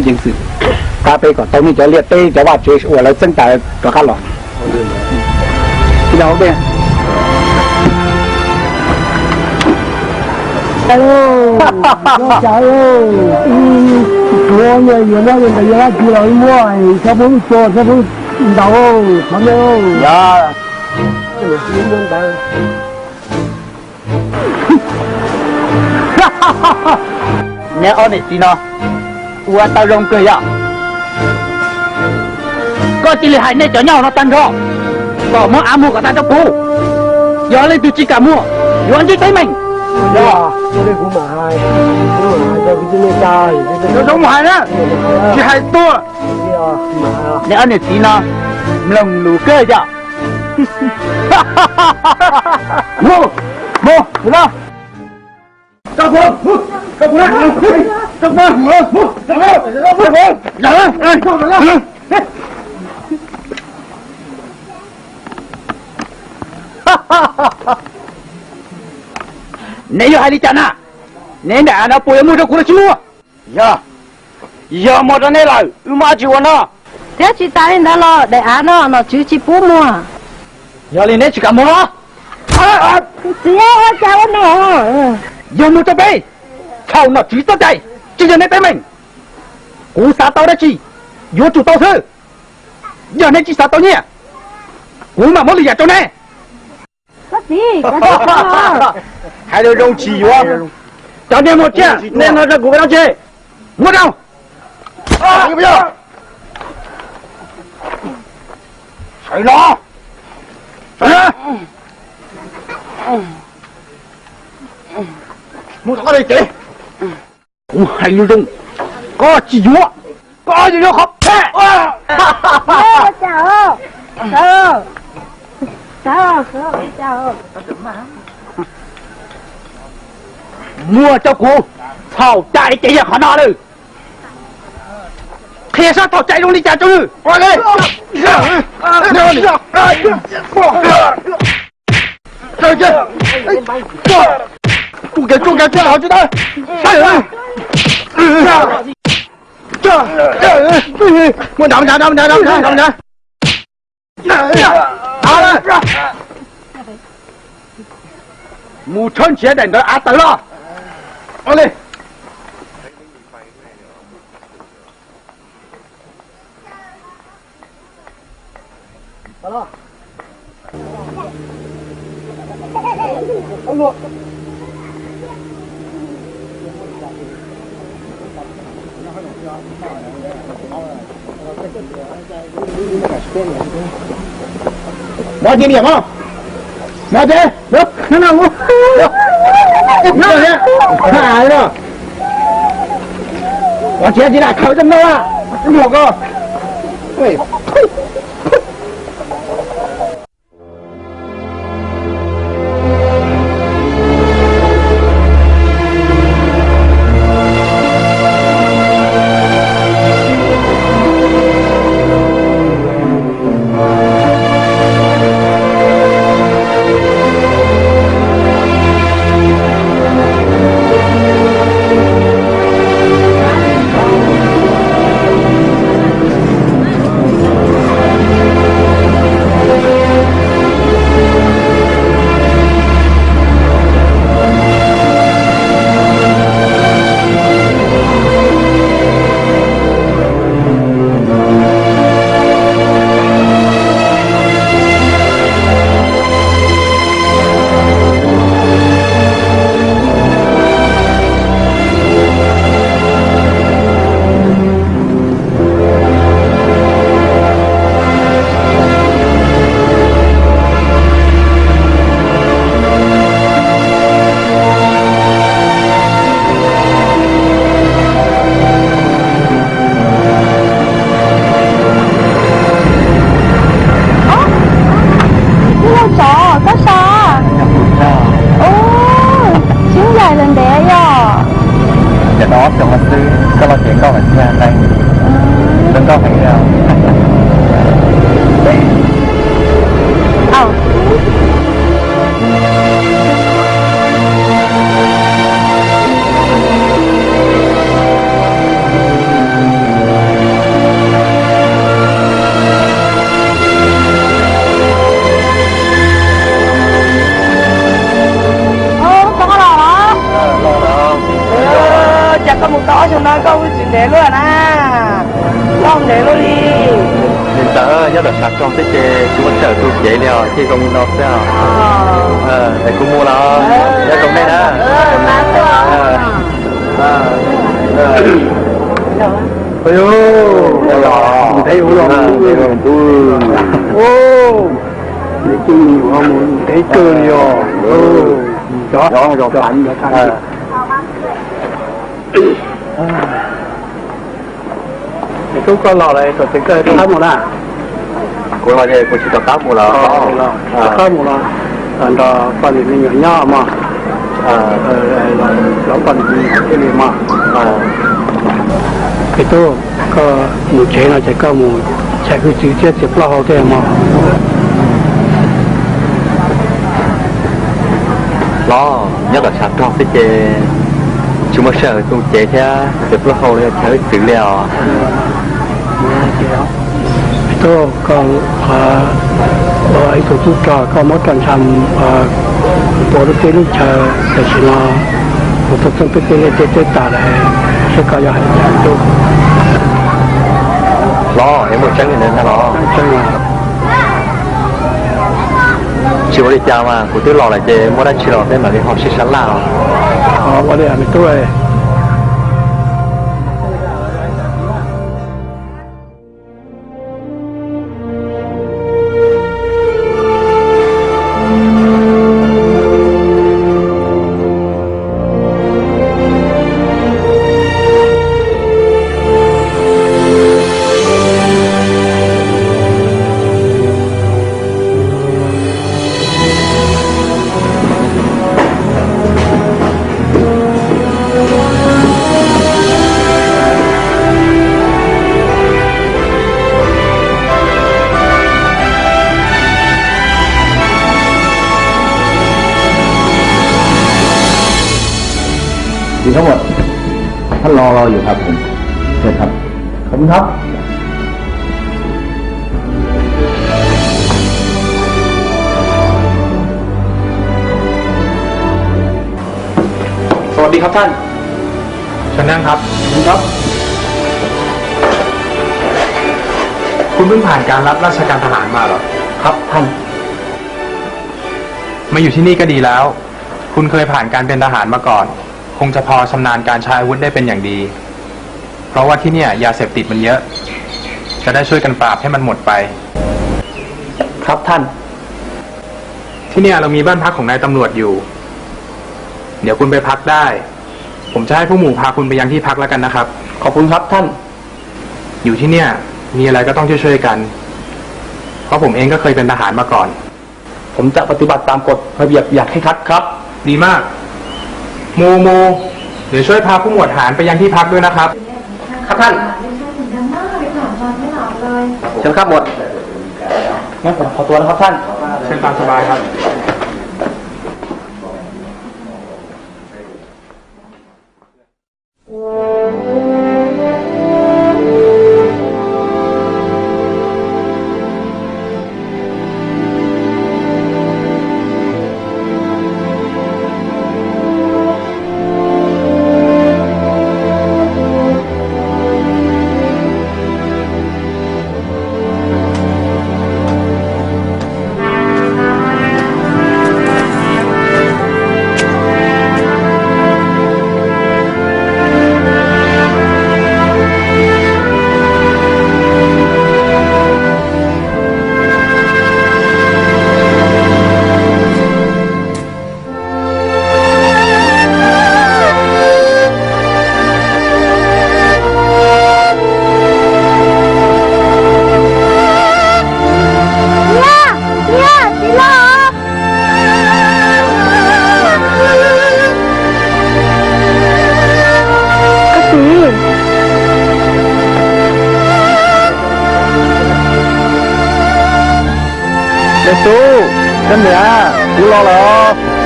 Ceev xwm, qab peb kom tau nej cov liaj teb cov vaj tsev uas lawv txeeb tas rov qab los. Tuav yuav muab yuav ntawd yuav dab tsi los muab, txhob pub tso txhob pub ntaus, thov nej. Neb ob niam txiv no ua tau zoo kawg yom. Koj cia li hais nej cov nyob hauv no tag nrho kom muab av muag kom tag rau kuv. Yog leej twg tsis kam muag yuav ntsib teeb meem. Zoo mus hais na, tsis hais tuaj. Neb ob niam txiv no mloog lus kawg yom. Neb yuav hais li cas na? Neb daim av no puas yuav muag rau kuv los tsis muag? Yog, yog muag rau neb lawm wb muaj dab tsi ua no. Thiab tsis tas li ntawd los daim av no nom tswv tsis pub muag. Yog li neb tsis kam muag los? Txiv, ua cas ua no? Yog muag rau peb, thaum nom tswv txoj cai, tsis yog neb teeb meem. Kuv xav tau dab tsi, yuav tsum tau xwb. Yog neb tsis xav tau nyiaj, kuv mam muab lwm yam rau neb. Hais lus zoo tsis yuav. Cov niag muag tsiaj, nej no rau kuv peb no tse. Muab rau. Sawv los. Sawv los. Mus tom koj li ces. Kuv hais lus zoo, koj tsis yuav, koj yuav yuav qhov phem. Muag rau kuv, thaum cai ces yog qhov no lawm. Qhia sab thaum cai zoo li cas rau nws. Tsuj kev, tsuj kev, tsuj kev, tsuj kev. Mus nrad, nrad, nrad, nrad, nrad. Mus tshawb nrhiav daim ntawv av tawv los. Ua li. Mov ces niam mov. Mov ces, no no mus. Mov ces, cia li khaws rau no, luag ko. Ub, tib leeg tsov koj sav? Ub, sib ncaim lawm ntev yom. Cov no ob xyoos no xwb, koj los ces nkauj heev thiab, zoo nkauj heev li. Ntev luaj na, noj ntev luaj li. Niam ntxawm, nyob tom tshav rog xwb ces tsis muaj sij hawm tu cev li os, cia li mus no xwb os. Es kuv mus los, nyob zoo nej na. Ntev ua los, ntev kawg li os. Tub, koj los lawm, thaum twg koj rov qab mus na? Kuv los ces kuv tsis rov qab mus lawm. Rov qab mus los nrog poj niam me nyuam nyob mog. Los poj niam me nyuam thiaj li mog. Es tub, koj mus tsev no ces koj mus txhais hwj txwv thiab txiav plaub hau thiab mog. Los nyob tom tshav rog xwb ces tsis muaj sij hawm tu cev thiab txiav plaub hau los yog txhais hwj txwv li os. Tub, koj ua ib tug tub rog, koj muab koj ntshav pua lub teb lub chaw, tam sim no kuv tuaj txog peb tej liaj tej teb tas lawm, seb koj yuav hais li cas tub. Los es muaj tseeb li ntawd ntag los? Tsis ua li cas mas, kuv twb los lawm ces muaj dab tsi los peb mam li ho sib sab laj os. Ua li me tub.ดีทั้งหมด ท่านรอเราอยู่ครับผม เชิญครับ ขอบคุณครับ สวัสดีครับท่าน เชิญนั่งครับ ขอบคุณครับ คุณเพิ่งผ่านการรับราชการทหารมาเหรอ ครับท่าน มาอยู่ที่นี่ก็ดีแล้ว คุณเคยผ่านการเป็นทหารมาก่อน คงจะพอชำนาญการใช้อาวุธได้เป็นอย่างดี เพราะว่าที่เนี่ยยาเสพติดมันเยอะ จะได้ช่วยกันปราบให้มันหมดไป ครับท่าน ที่เนี่ยเรามีบ้านพักของนายตำรวจอยู่ เดี๋ยวคุณไปพักได้ ผมจะให้ผู้หมู่พาคุณไปยังที่พักแล้วกันนะครับ ขอบคุณครับท่าน อยู่ที่เนี่ยมีอะไรก็ต้องช่วยๆกัน เพราะผมเองก็เคยเป็นทหารมาก่อน ผมจะปฏิบัติตามกฎระเบียบอย่างเคร่งครัดครับ ดีมาก หมู่หมู่ เดี๋ยวช่วยพาผู้หมวดหานไปยังที่พักด้วยนะครับ ครับท่าน เชิญครับหมวด งั้นผมขอตัวนะครับท่าน เชิญตามสบายครับ Koj txiv, me tub, koj niam, kuv los lawm.